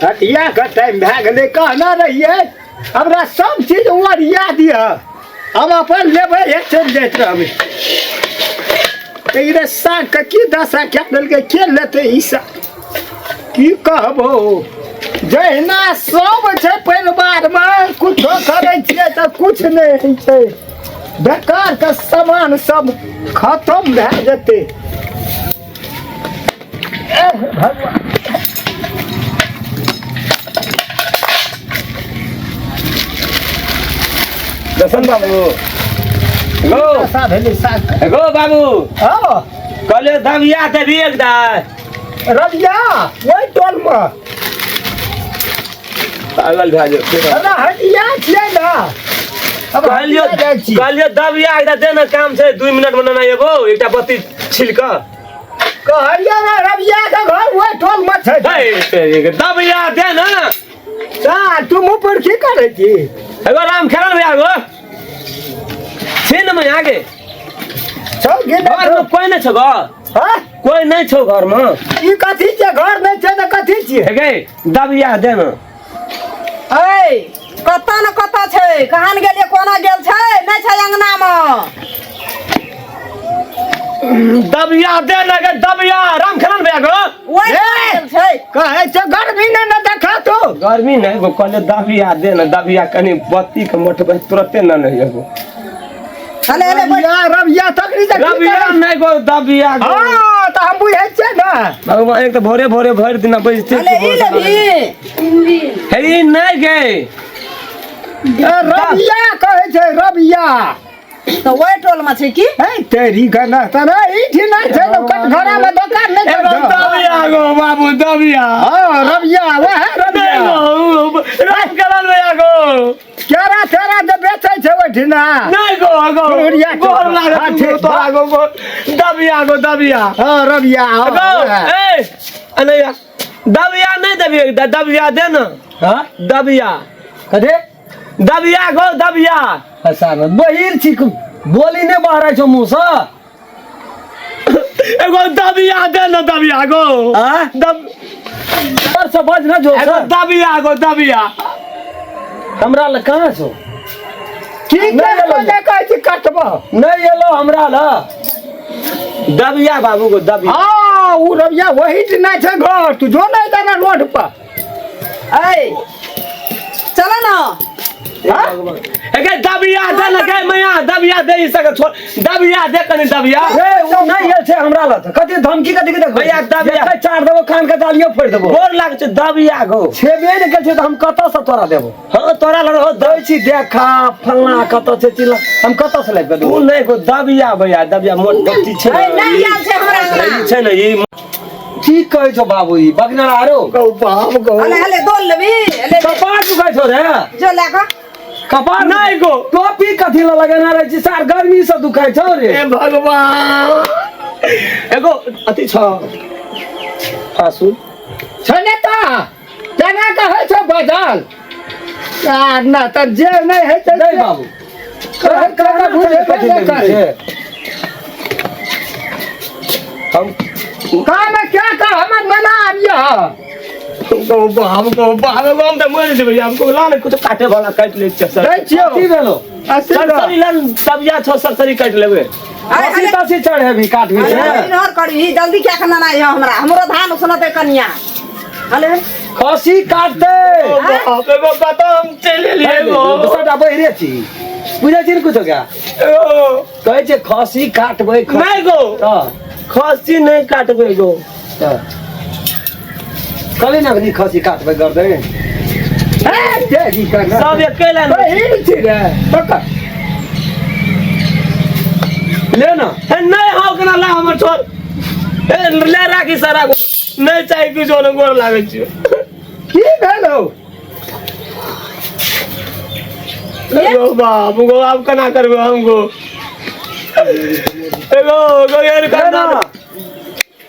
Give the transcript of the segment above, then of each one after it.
हटिया के टाइम भए गेलै, कहने रहियै हमरा सब चीज ओरिया दिअ, हम अपन लेबै हे चलि जाइत रहबै। तऽ ई रे सागके की दशा कए देलकै, के लेतै ई साग? की कहबो, जहिना सब छै परिवारमे कुछो करै छियै तऽ कुछ नहि होइ छै, बेकारके सामान सब खतम भए जेतै। एह भगवान। दर्शन बाबू गो दशा भेलै साग। गो बाबू। हँ। कहलियै दबिया देबी एक दाय। रबिया ओहि टोलमे। पागल भए जाओ। हमरा हटिया छियै ने अब। कहलियो। हटिया जाइ छी। कहलियो दबिया एकटा दे ने, काम छै, 2 मिनट मे नेने एबो एकटा बत्ती छिल कऽ। कहलियो ने, रबिया के घर ओहि टोलमे छै। हे तेरी के, दबिया दे ने। सा तू मुँह पर की करै छी? एगो राम खेलन भैया गो छै ने मैं आगे। छौ कि नहि? घर में कोई नहीं छौ गो। हाँ? कोई नहीं छौ घर में। ई कथी छै? घर नहि छै तऽ कथी छियै? हे गे दबिया दे ने। ऐ कतऽ ने कतऽ छै, कहाँ ने गेलियै, कोना गेल छै, नहि छै अंगनामे। दबिया दे ने गे दबिया राम खेलन भैया गो। ओहि ए! गेल छै। कहै छै गर्मी नहि ने देखा तू। गर्मी नहीं गो, कहले दबिया दे ने दबिया, कनी बत्ती के मोटबै तुरते न नहीं एगो। हले हले बैठ। रबिया रबिया तकनी तऽ की दबिया करै? नहीं गो दबिया गो। हाँ तऽ हम बुझै छियै ने। भगवान, एक तो भोरे भोरे भरि दिना बैसते। हले ई लेबही? हे ई नहीं गे। ए, रबिया कहै छै रबिया। तऽ ओहि टोलमे छै की? हे तेरी के ना तऽ नहि ई ठीक नहि छै ने, कटघरा मे दोकान नहि एगो छै। दबिया गो बाबू दबिया। हाँ रबिया वएह रबिया। नहीं गो राम करण भैया गो। केरा तेरा जे बेचै छै ओहिठिना। नहीं गो गो। कुरहुरिया गोर चौक। लागत हाँ, ठीक। तोरा गो गो दबिया गो दबिया। हाँ रबिया हाँ, गो वएह। ए अनैया दबिया नहीं दबिया दबिया दे ना। हाँ? दबिया। कथी? दबिया गो दबिया। अच्छा बहिर छी, बोली नहि बहरै छौ मुँहसँ। एगो दबिया दे ना दबिया गो। आँ? दब और सब बज ना जोर एगो से। दबिया गो दबिया। हमरा लग कहाँ छौ? की नहि करबो? एलौ। नहि कहै छी कटबो। नहि एलौ हमरा लग। दबिया बाबू गो दबिया। हाँ उ रबिया वही दिना छै घर, तू जो नहीं देना रोड पर। ऐ चल ना। एगे दबिया दे ना गे मैया, दबिया दे ई सके छोड़, दबिया दे कनी दबिया। हे ओ नहि आयल छै हमरा लग तऽ कथी धमकी कथी के देखबै? भैया, दबिया। एके चार देबो, कान के जालियो फोड़ि देबो। गोर लाग छै दबिया गो। छेबे नहि करै छै तऽ हम कतऽ से तोरा देबो? हाँ तोरा लग हो दै छी देखा फलना कतऽ छै चिल्ला, हम कतऽ से लाबि कऽ तू देबो? नहीं गो दबिया भैया दबिया, मोट बत्ती छै ऐ नहि आयल छै हमरा अंगना। ई छै ने ई। की कहै छौ बाबू ई बगना आरो? गौ बाप गौ। हले हले दोल लेबही? हले। कपार दुखाइ छौ रे? जो लए कऽ। कपार नहीं गो। टोपी कथी लए लगेने रहै छी सार, गर्मी से दुखाइ छौ रे? ए भगवान, एगो अथी छ आंसू छै ने तऽ केना कहै छौ बदल आ ना तऽ जे नहि होइ छै। नहीं बाबू। कहै कहै बुझेबे कथी नहि लेबही करै। से? हम काम क्या का हमर मना आबिया। गौ बाप गौ बाप गौ, हम तऽ मरि जेबै, हमको ला ने कुछ काटे वाला, काटि लै छियै सर। दै छियौ। की भेलो? अस्सी सरसरी लन दबिया छौ, सरसरी काटि लेबै। अरे खसी हले। तसी चढ़ेबी काटबी हले से? इन्हर करबी जल्दी, क्या खाना नहीं है हमरा, हमरो धान उसनते कनिया। हले हले। खसी काटते। बाप रे बाप, हम चलि एलियै गो। सबटा बहिरे छी, बुझै छी ने कुछो क्या? ओ, कहै छै खसी काटबै नहि गो। तऽ खसी नहि काटबै गो। तऽ कहली ने अखनी खसी काटबै गर्दन। हे तेरी करना। सब एके लाइन। बहिर छी रे पकड़। ले ना। हे नहीं हो केना ला हमर छोड़, ए ले राखी सारा गो, नहीं चाही कुछो ने, गोर लागै छियो। की भेलौ? गो बाप गो, आब केना करबै हम गो? एगो गो यार ले करना ना।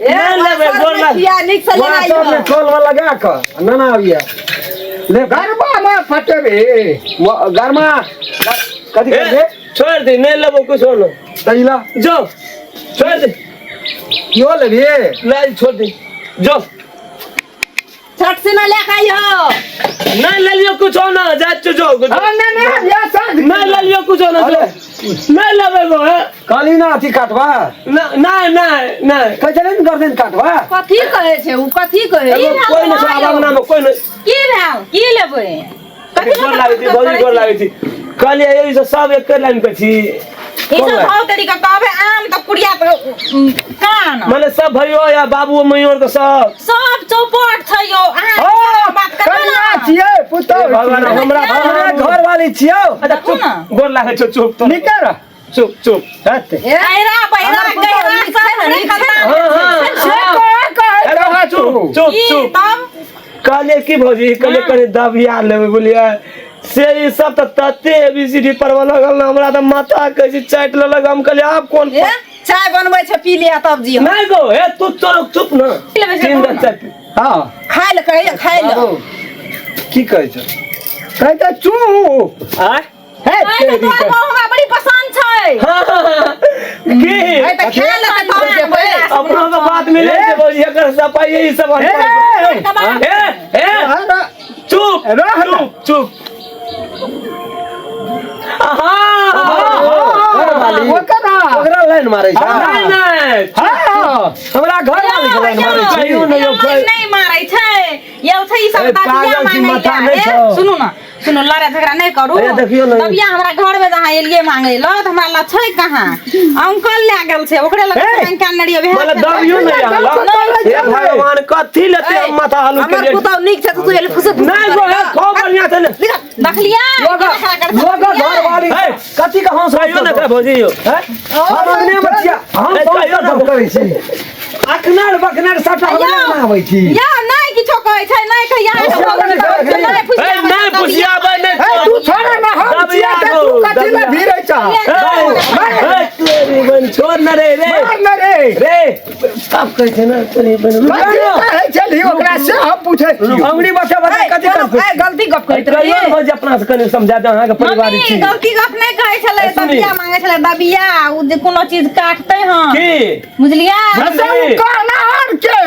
ए नहि लेबै, गोर लाग। किया नीक से लेना वाटर में खोल में लगा कऽ ना ना आबिया ले। गरबा मे फटेबे। गरमा कथी ए, करबे? छोड़ दे, नहीं लेबो कुछो ने। तैला जो छोड़ दे। कियो लेबी? ले छोड़ दे जो। छठ से ना ले के आइहो। नहीं ले लियो कुछो ना जा जो हाँ नहीं नहीं ये साँझ नहीं ले लियो कुछो ना जो नहीं लेबै गो हे कहली ना अथी काटबा नहीं नहीं नहीं कहै छलै ने गर्दन काटबा कथी कहै छै उ कथी कहै एगो छै? कोइ नहि छै आब अंगना में कोइ नहि की भेल की लेबै कथी गोर लागै छी भौजी गोर लागै छी कहलियै ई सब एके लाइन के छी ई सब भाव तरीका कहबै आम तऽ कुड़िया तऽ कान माने सब भैयो या बाबू मइयो के सब सब चौपट छै यौ अहाँ हाँ बात करबै कन्या ने छियै पुतहु हे भगवान छियै। हमरा हमरा घर वाली छियौ अच्छा देखू चुप ने। गोर लागै छौ चुप तो निकर चुप चुप हत गहरा बहरा हमर पुतहु गहरा नीक छै सब ने, हमरे नीक छै ने। खानदान हाँ हाँ से हाँ। कह कह एगो कह चुप तू चुप की चुप तब कहलियै की भौजी कहलियै कनि दबिया लेबै बुझलियै से ई सब तऽ तते एबीसीडी पढ़बऽ लगल ने हमरा तऽ माथा कहै छै चाटि लेलक हम कहलियै आब कोन ए चाय बनबै छै पी लिअ तब जी नहि गो हे तू चलो चुप ने लेबै से तीन कहू दस ने। चाय पी। हाँ खाय लए कहैया खाय लए बाबू की कहै छौ कहै तऽ चुप आँय? हे अरे तेरी तोहर के। बहू हमरा बड़ी पसंद छै हाँ, हाँ, हाँ। की ए तऽ खाय लए तब जेबै अपनो के बात मिले छै भौजी एकर सफाई ई सब हे हे हे अरे, चुप रह ना। चुप चुप आहा घरवाली। ओकरा ओकरा लाइन मारै छै नहीं नहीं हाँ हमरा घर वाली के लाइन मारै छै कहियो नहि यौ, लाइन नहि मारै छै यौ छै ई सब ए, दबिया पागल छी, मांगै माथा लए नहि ए, छौ। सुनू ने सुनू लड़ाइ झगड़ा नहि करू ए, देखियौ ने। दबिया हमरा घर में जहाँ एलियै मांगै लए तऽ हमरा लग छै कहाँ अंकल लए गेल छै ओकरे लग ए, मांगि के आनने रहियै वएह बोले छै। दबियो नहीं आला हे भगवान कथी लेते हम माथा हलू के हमर लिए पुतहु नीक छै तऽ तू एली फुसु फुसु नहीं गो हे खूब बढ़िया छै ने देखलियै लोग केना खड़ा करै छै, लोग देखलियै? घर वाली हे। कथी के हंस कहियो ने भौजी यौ हैं? हम अंगने मे छियै हम ए, बहुत कहियो ने। गप करै छी अखनार बखनार सबटा यौ, हमरे मे आबै छी यौ नहि किछो कहै छै नहि कहिया फुसियाबै नहि कहै नहि ए, फुसियाबै नहीं फुसियाबै नहीं हे तू छोड़ ना हम दबिया छियै तऽ गो, तू कथी लए दबिया। भिड़ै छह ए, तोरी बहन छोड़ न रे रे मार न रे रे सब कहै छै ने तोरी बहन रुक कथी कहै छलही ओकरा से हम पूछै छियौ अंगुरी बचा बचा कथी ए, कर गलती गप करैत कहियो रही ने भौजी अपना से कनि समझा दे अहाँके परिवार मम्मी छी गलती गप नहि कहै छलै ए, सुनी। दबिया मांगै छलै दबिया ओ जे कोनो चीज काटतै हँ की बुझलियै से उ कहना और के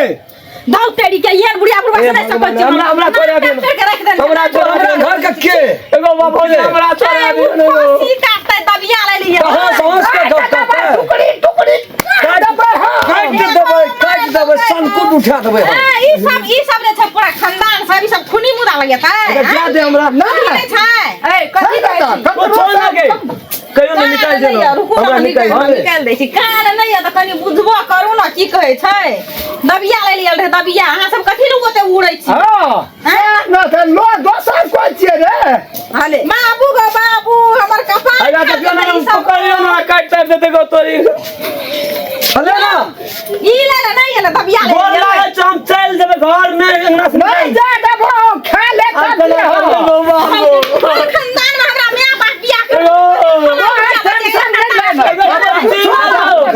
धौ तेरी के एहन बुढ़िया बुढ़वा से नहि सकैत छी हमरा हमरा छोड़ा नाटक करके राखि देने हमरा छोड़ा हमरा घर के के एगो बाबू हमरा छोड़ा दियौ ने एगो। फांसी काटतै दबिया ले लियै हंस हंस के गप करतै टुकड़ी टुकड़ी काटि देबै हम काटि देबै काटि देबै सनकुट उठा देबै हम ए, ई सब ई सब जे छै पूरा खानदान सब ई सब खूनी मुदा लगेतै अच्छा, जा दे हमरा नहि नहि छै ए कथी कहै छी ओ छोड़ ना के कहियो ने निकाल कान नहि देलो यऽ, रुकू हमरा ने निकाल निकाल दे निकाल दै छी कान नहि यऽ तऽ कनि बुझबो करू ने की कहै छै दबिया ले लियल रहै दबिया अहाँ सब कथी लए ओते उड़ै छी हाँ ना तऽ लो दोसर कोइ छियै रे हाले बाबू गो बाबू हमर कपार आगा खा देखियो गेलै ने ई सब। पकड़ियो ने काटि ताटि देते गो तोरी हले ना ई ले ले नहि ले दबिया ले गोर लिअ। लागै छौ हम चलि जेबै घर मे अंगना से नहीं जा देबो खा ले आब तब कने हो एगो बाबू हमर खानदान में हमरा माय बाप बियाह के एगो टेंशन नहीं लेना एगो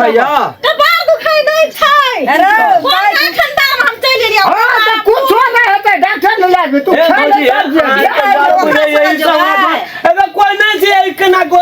खैया कपार दुखाइ नहि छै अरे, कोन खानदान में हम चलि गेलियै हाँ तो कुछ नहीं हेतै डॉक्टर ने लागे तू ए खा ले भौजी, तब ए, जे। बाबू रे, यही सब एगो कोइ नहि छै ई केना को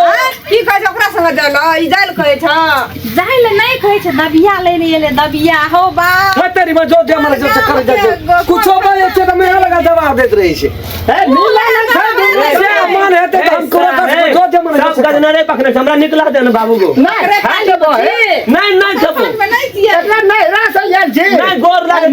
की कहै छै ओकरा संगे जाय लए ई जाय लए कहै छ जाय ले नहि कहै छै दबिया ले ले एलै दबिया हो बा तेरी में जो जे मन जो चक्कर जा कुछो बजे छै तऽ मेहा लगा जवाब दैत रहै छै ए मिला ने छै दुनू से मन हेतै तऽ हम तोरा कस जो जे मन सब गजनरे पकड़े छै हमरा निकला दे ने बाबू को नहीं खा लेबो हे नहीं नहीं खेबो में नहि छियै एकरा नहीं रास आयल छी नहीं गोर लागे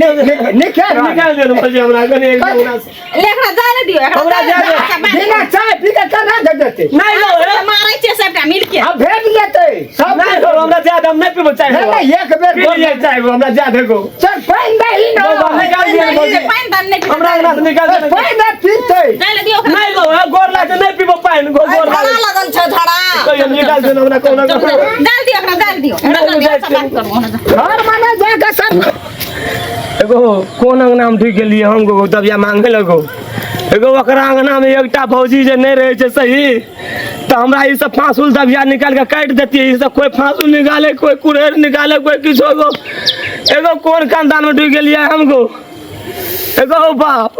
निके निकाल दे ने भौजी हमरा कने एक अंगना से ले एकरा जाय ले दियौ एकरा हमरा जाय ले जाय दियौ। बिना चाय पी के केना दे देतै नहीं लो हे मारै छियै सबटा मिलके आ भेट जेतै सब नहीं लो हमरा जाय दे हम नहीं पीबो चाय नहीं नहीं एक बेर पी लियै चाय हमरा जाय दे गो चल पानि दही ना निकाल दिअ ने भौजी पानि तानि नहि पीबै। हमरा अंगना से निकाल दे ने। पानि नहि पीतै जाय ले दियौ ओकरा नहीं लो हे गोर लागे नहीं पीबो पानि गो गोर झड़ा लागे लगल छै झड़ा कहियो निकाल दे ने हमरा कोनो डाल दियौ ओकरा डाल दियौ नहि, डाल दियौ जाइ सब छियै। बात करू हमरा। घर माने जाके सब एगो कोन अंगना में ढुकि गेलियै हम गो दबिया मांगे लगो एगो ओकरा अंगना में एकटा भौजी जे नहीं रहे छै सही तऽ हमरा ई सब फांसुल दबिया निकाल के काटि देतियै ई सब कोई फांसुल निकाले कोई कुड़हरि निकाले कोई किछो एगो एगो कोन खानदान में ढुकि गेलियै हम गो एगो बाप।